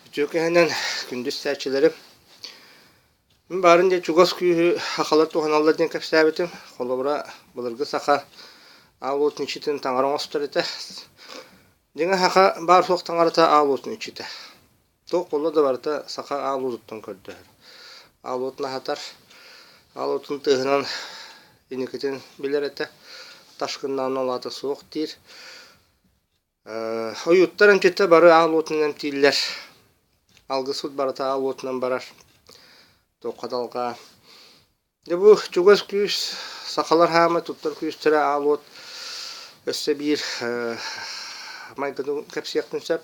Үтүө киһинэн күндү истээччилэрим, мин баарын диэн чугас күүһү сахалар туһаналлар диэн кэпсээбитим. Холобура, былыргы саха аал уотун иччитин таҥара оҥостор этэ. Дьиҥэ саха баар суох таҥарата аал уотун иччитэ. Туох буолла да барыта саха аал уотуттан көрдөһөр. Аал уотун аһатар, аал уотун тыаһынан инникитин билэр этэ. Ташкыннаан ол аата суох диир. Ойууттар эмчиттэр бары аал уотунан эмтииллэр. Алгысыт барыта аал уотунан барар. Туохха да алҕаа. Дьэ бу чугас күүс, сахалар хаамай туттар күүстэрэ аал уот өссө биир майгытын кэпсиэхпин сөп.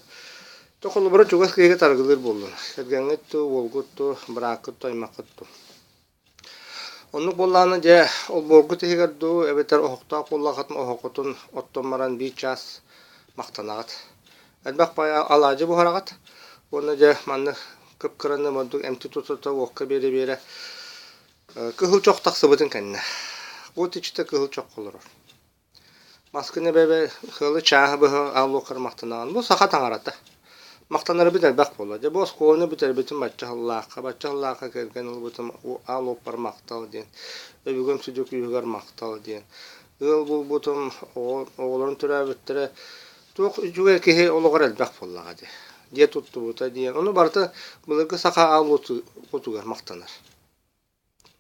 То холобура чугас киһигэ таргылыыр буоллун. Кэргэҥҥит дуу, уолгут дуу, бырааккыт дуу, аймаххыт дуу. Оннук буоллаҕына дьэ олбуоргут иһигэр дуу эбэтэр оһохтоох буоллаххытына оһоххутун оттон баран биир чаас махтанаҕыт. Элбэх баайы алаадьы буһараҕыт уонна дьэ маннык кып-кыраны ордук эмти тута-тута уокка биэрэ-биэрэ кыһыл чох тахсыбытын кэннэ уот иччитэ кыһыл чоххо олорор. Маскын эбэ-эбэ ыалы чааһы быһа ааллыаххар махтанаҕын. Бу саха таҥарата. Махтанарбыт элбэх буолла. Дьэ бу оскуоланы бүтэрбитим бачча сыллаахха, бачча сыллаахха кэргэн ылбытым аал уоппар махтал диэн. Өбүгэм сүдү күүһүгэр махтал диэн. Ыал буолбутум, оҕолорум төрөөбүттэрэ туох үчүгэй киһи олоҕор элбэх буоллаҕа дии. Дьиэ туттубута диэн. Ону барыта былыргы саха аал уотугар махтанар.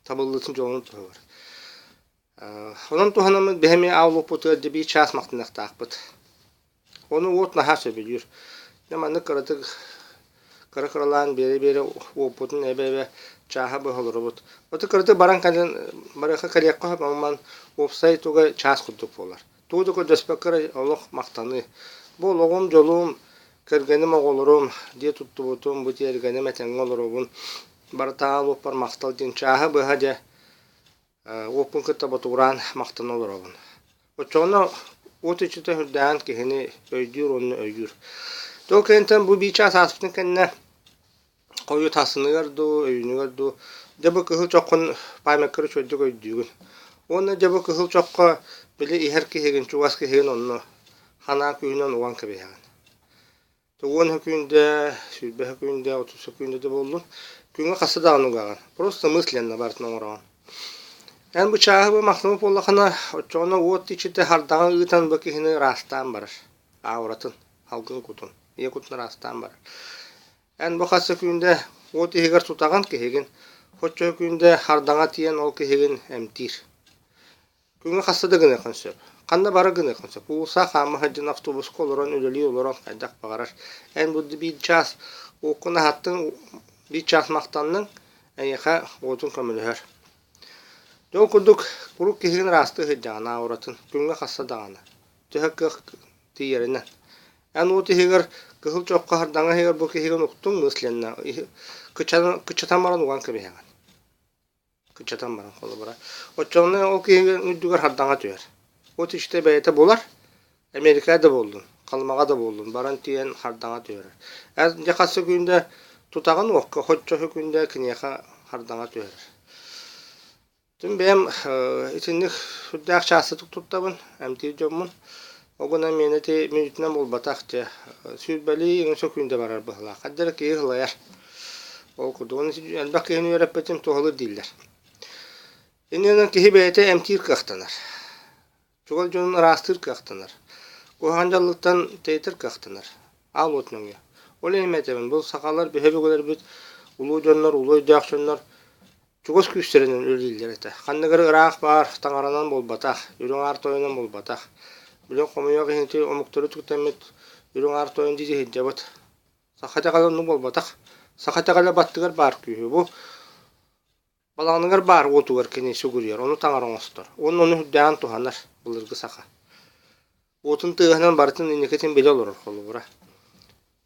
Табыллыытын дьолун туһугар. Онон туһанаммыт биһи эмиэ аал уоппутугар дьэ биир чаас махтаныахтаахпыт. Ону уот наһаа сөбүлүүр. Дьэ маннык кыратык кыра-кыралаан биэрэ-биэрэ уоппутун эбэ-эбэ чааһа быһа олоробут. Оту кыратык баран кэлэн барыахха кэлиэххэ сөп, онон уопсай туга чаас курдук буолар. Тугу да көрдөспөккө эрэ олох махтаныы. Бу олоҕум, дьолум, кэргэним, оҕолорум, дьиэ туттубутум, бу тиэргэним этэҥҥэ олоробун. Барыта аал уоппар махтал диэн чааһы быһа дьэ уоппун кытта ботугураан махтана олоробун. Оччоҕуна уот иччитэ сүрдээҕин киһини өйдүүр уонна өйүүр. Ол кэнниттэн бу биир чаас ааспытын кэннэ хойут ассыныгар дуу, өйүүнүгэр дуу дьэ бу кыһыл чоххун памятка үчүгэйдик өйдүүгүн. Уонна дьэ бу кыһыл чоххо били иһэр киһигин, чугас киһигин онно ханаа күүһүнэн уган кэбиһэҕин. 10 сөкүүндэ, 20 сөкүүндэ, 30 сөкүүндэ да буоллун, күҥҥэ хаста даҕаны угаҕын. Просто мысленно барытын оҥороҕун. Эн бу чааһы бу махтаммыт буоллаххына, оччоҕуна уот иччитэ хардаҕа ыытан бу киһини ыраастаан барар. Ауратын, салгын кутун, ийэ кутун ыраастаан барар. Эн бу хас сөкүүндэ уот иһигэр тутаҕын киһигин, оччо сөкүүндэ хардаҥа тиийэн ол киһигин эмтиир. Күҥҥэ хаста да гыныаххын сөп. Ханна бары гыныаххын сөп. Уулусса хаама сылдьан автобуска олорон үлэлии олорон хайдах баҕарар. Эн бу биир чаас уоккун аһаттыҥ, биир чаас махтанныҥ, эйиэхэ уотун көмөлөһөр. Дьэ ол курдук куруук киһигин ыраастыы сылдьаҕын ауратын күҥҥэ хаста даҕаны. Төһө кыах тиийэринэн. Эн уот иһигэр кыһыл чоххо хардаҥа иһигэр бу киһигин уктуҥ мысленно кыччатан баран уган кэбиһэҕин. Кыччатан баран холобура. Оччоҕуна ол киһи үрдүгэр хардаҥа түһэр. От иччитэ бэйэтэ булар, Америка да буоллун, Халымаҕа да буоллун, баран тиийэн хардаҥа түһэрэр. Эн дьэ хас сөкүүндэ тутаҕын уокка, оччо сөкүүндэ киниэхэ хардаҥа түһэрэр. Тим бэйэм итинник сүрдээх чаастатык туттабын, эмтиир дьоммун. Ол гынан миэнэ ити мүнүүтүнэн буолбатах дьэ, сүүрбэлии иҥин сөкүүндэ барар быһыылаах. Хайда эрэ киһи сылайар. Ол курдук элбэх киһини үөрэппитим туһалыыр дииллэр. Иннинэн киһи бэйэтэ эмтиир кыахтанар. Чугас дьонун ыраастыыр кыахтанар. Куһаҕан дьаллыктан тэйитэр кыахтанар. Аал уот нөҥүө. Ол иһин этэбин, бу сахалар биһи өбүгэлэрбит улуу дьоннор, улуу өйдөөх дьоннор чугас күүстэринэн үлэлииллэр этэ. Ханнык эрэ ыраах баар таҥаранан буолбатах, үрүҥ аар тойонун буолбатах. Билин хомойуох иһин ити омуктары үтүктэммит үрүҥ аар тойон дии сылдьабыт. Саха итэҕэлэ оннук буолбатах. Саха итэҕэлэ баттыгар баар күүһү. Бу балаҕаныгар баар уотугар кини сүгүрүйэр, ону таҥара оҥостор. Уонна ону үрдээҕин туһанар былыргы саха. Уотун тыаһынан барытын инникитин билэ олорор холобура.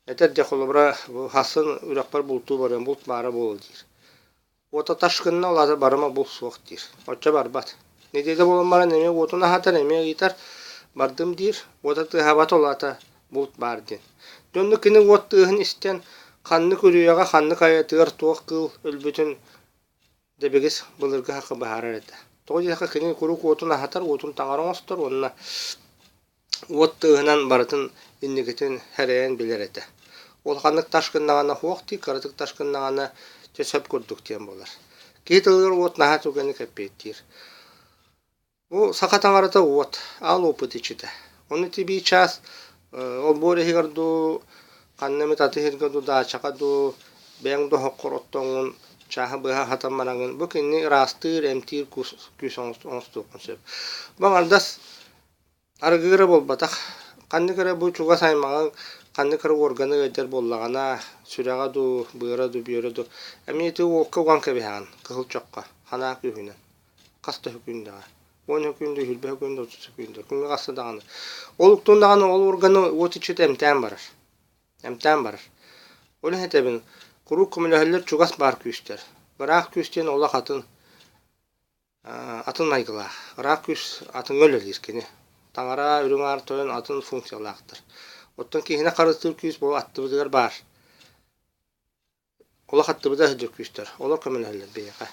Этэр дьэ холобура бу хасын үрэхпэр бултуу барыам, булт баара буолуо диир. Уота таш гынна, ол аата барыма булт суох диир. Оччо барбат. Нэдиэлэ буолан баран эмиэ уотун аһатар, эмиэ ыйытар, бардым диир. Уота тыаһаабата, ол аата булт баар диэн. Дьэ онно кини уот тыаһын истэн, ханнык үрүйэҕэ, ханнык айатыгар туох кыыл өлбүтүн дэбигис былыргы сахха быһаарар этэ. Тоҕо диэтэххэ кини куруук уотун аһатар, уотун таҥара оҥостор уонна уот тыаһынан барытын инникитин сэрэйэн билэр этэ. Улаханнык тас гыннаҕына суох дии, кыратык тас гыннаҕына дьэ сөп курдук диэн буолар. Киһи тылыгар уот наһаа түргэнник эппиэттиир. Бу саха таҥарата уот, аал уоппут иччитэ. Ону ити биир чаас олбуор иһигэр дуу, ханна эмит аты иһиргэ дуу, даачаҕа дуу, бэйэҥ да оһоххор оттоҥҥун чааһы быһа аһатан бараҥҥын, бу кинини ыраастыыр, эмтиир күүс оҥостуоххун сөп. Бу аҥардас Арыгы эрэ буолбатах, ханнык эрэ бу чугас аймаҕыҥ ханнык эрэ уорганы ыалдьар буоллаҕына, сүрэҕэ дуу, быара дуу, бүөрэ дуу, эмиэ ити уокка уган кэбиһэҕин кыһыл чоххо, ханаа күүһүнэн. Хас да сөкүүндэҕэ. 10 сөкүүндэ, 20 сөкүүндэ, 30 сөкүүндэ, күҥҥэ хаста даҕаны. Ол уктун даҕаны ол уорганы уот иччитэ эмтээн барар. Эмтээн барар. Ол иһин этэбин, куруук көмөлөһөллөр чугас баар күүстэр. Ыраах күүс диэн олох атын Атын майгылаах, ыраах күүс атыҥҥа үлэлиир кини. Таҥара, үрүҥ аар тойон атын функциялаахтар. Оттон киһини харыстыыр күүс бу аттыбытыгар баар. Олох аттыбыта сылдьар күүстэр. Олор көмөлөһөллөр биһиэхэ.